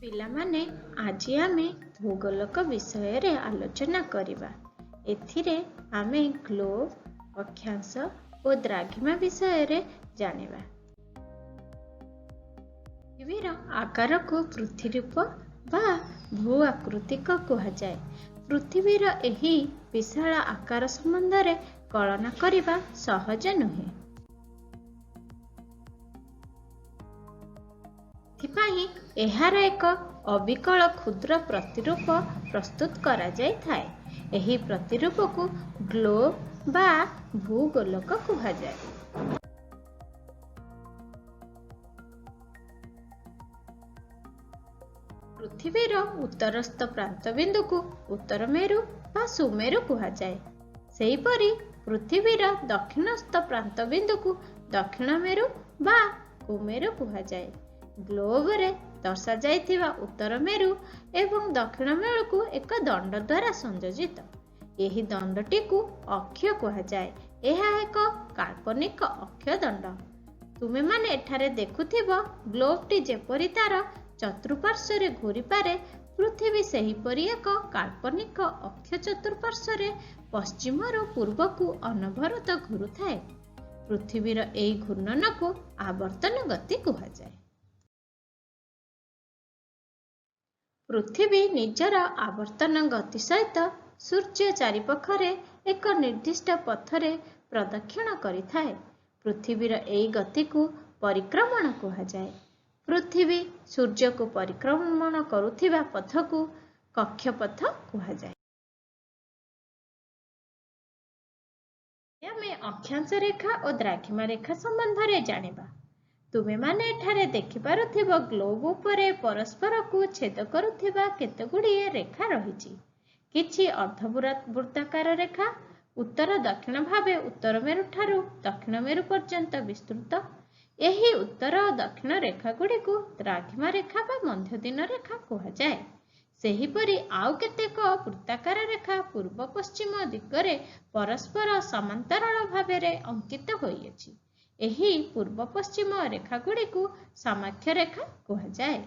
ପିଲାମାନେ, ଆଜି ଆମେ ଭୂଗୋଲକ ବିଷୟରେ ଆଲୋଚନା କରିବା। ଏଥିରେ ଆମେ ଗ୍ଲୋବ୍, ଅକ୍ଷାଂଶ ଓ ଦ୍ରାଘିମା ବିଷୟରେ ଜାଣିବା। ପୃଥିବୀର ଆକାରକୁ ପୃଥିରୂପ ବା ଭୂ ଆକୃତିକ କୁହାଯାଏ। ପୃଥିବୀର ଏହି ବିଶାଳ ଆକାର ସମ୍ବନ୍ଧରେ କଳନା କରିବା ସହଜ ନୁହେଁ। ଏଥିପାଇଁ ଏହାର ଏକ ଅବିକଳ କ୍ଷୁଦ୍ର ପ୍ରତିରୂପ ପ୍ରସ୍ତୁତ କରାଯାଇଥାଏ। ଏହି ପ୍ରତିରୂପକୁ ଗ୍ଲୋବ୍ ବା ଭୂଗୋଲକ କୁହାଯାଏ। ପୃଥିବୀର ଉତ୍ତରସ୍ଥ ପ୍ରାନ୍ତବିନ୍ଦୁକୁ ଉତ୍ତର ମେରୁ ବା ସୁମେରୁ କୁହାଯାଏ। ସେହିପରି ପୃଥିବୀର ଦକ୍ଷିଣସ୍ଥ ପ୍ରାନ୍ତବିନ୍ଦୁକୁ ଦକ୍ଷିଣ ମେରୁ ବା କୁମେରୁ କୁହାଯାଏ। ଗ୍ଲୋବରେ ଦର୍ଶାଯାଇଥିବା ଉତ୍ତର ମେରୁ ଏବଂ ଦକ୍ଷିଣ ମେରୁକୁ ଏକ ଦଣ୍ଡ ଦ୍ୱାରା ସଂଯୋଜିତ। ଏହି ଦଣ୍ଡଟିକୁ ଅକ୍ଷ କୁହାଯାଏ। ଏହା ଏକ କାଳ୍ପନିକ ଅକ୍ଷ ଦଣ୍ଡ। ତୁମେମାନେ ଏଠାରେ ଦେଖୁଥିବ, ଗ୍ଲୋବଟି ଯେପରି ତାର ଚତୁଃପାର୍ଶ୍ୱରେ ଘୂରିପାରେ, ପୃଥିବୀ ସେହିପରି ଏକ କାଳ୍ପନିକ ଅକ୍ଷ ଚତୁଃପାର୍ଶ୍ୱରେ ପଶ୍ଚିମରୁ ପୂର୍ବକୁ ଅନବରତ ଘୂରୁଥାଏ। ପୃଥିବୀର ଏହି ଘୂର୍ଣ୍ଣନକୁ ଆବର୍ତ୍ତନ ଗତି କୁହାଯାଏ। ପୃଥିବୀ ନିଜର ଆବର୍ତ୍ତନ ଗତି ସହିତ ସୂର୍ଯ୍ୟ ଚାରିପାଖରେ ଏକ ନିର୍ଦ୍ଦିଷ୍ଟ ପଥରେ ପ୍ରଦକ୍ଷିଣ କରିଥାଏ। ପୃଥିବୀର ଏହି ଗତିକୁ ପରିକ୍ରମଣ କୁହାଯାଏ। ପୃଥିବୀ ସୂର୍ଯ୍ୟକୁ ପରିକ୍ରମଣ କରୁଥିବା ପଥକୁ କକ୍ଷପଥ କୁହାଯାଏ। ଆମେ ଅକ୍ଷାଂଶ ରେଖା ଓ ଦ୍ରାଘିମା ରେଖା ସମ୍ବନ୍ଧରେ ଜାଣିବା। ତୁମେମାନେ ଏଠାରେ ଦେଖିପାରୁଥିବ, ଗ୍ଲୋବ୍ ଉପରେ ପରସ୍ପରକୁ ଛେଦ କରୁଥିବା କେତେଗୁଡ଼ିଏ ରେଖା ରହିଛି। କିଛି ଅର୍ଦ୍ଧବୃତ୍ତାକାର ରେଖା ଉତ୍ତର ଦକ୍ଷିଣ ଭାବେ ଉତ୍ତର ମେରୁଠାରୁ ଦକ୍ଷିଣ ମେରୁ ପର୍ଯ୍ୟନ୍ତ ବିସ୍ତୃତ। ଏହି ଉତ୍ତର ଓ ଦକ୍ଷିଣ ରେଖାଗୁଡ଼ିକୁ ଦ୍ରାଘିମା ରେଖା ବା ମଧ୍ୟଦିନ ରେଖା କୁହାଯାଏ। ସେହିପରି ଆଉ କେତେକ ବୃତ୍ତାକାର ରେଖା ପୂର୍ବ ପଶ୍ଚିମ ଦିଗରେ ପରସ୍ପର ସମାନ୍ତରାଳ ଭାବରେ ଅଙ୍କିତ ହୋଇଅଛି। ଏହି ପୂର୍ବ ପଶ୍ଚିମ ରେଖାଗୁଡ଼ିକୁ ସମାକ୍ଷ ରେଖା କୁହାଯାଏ।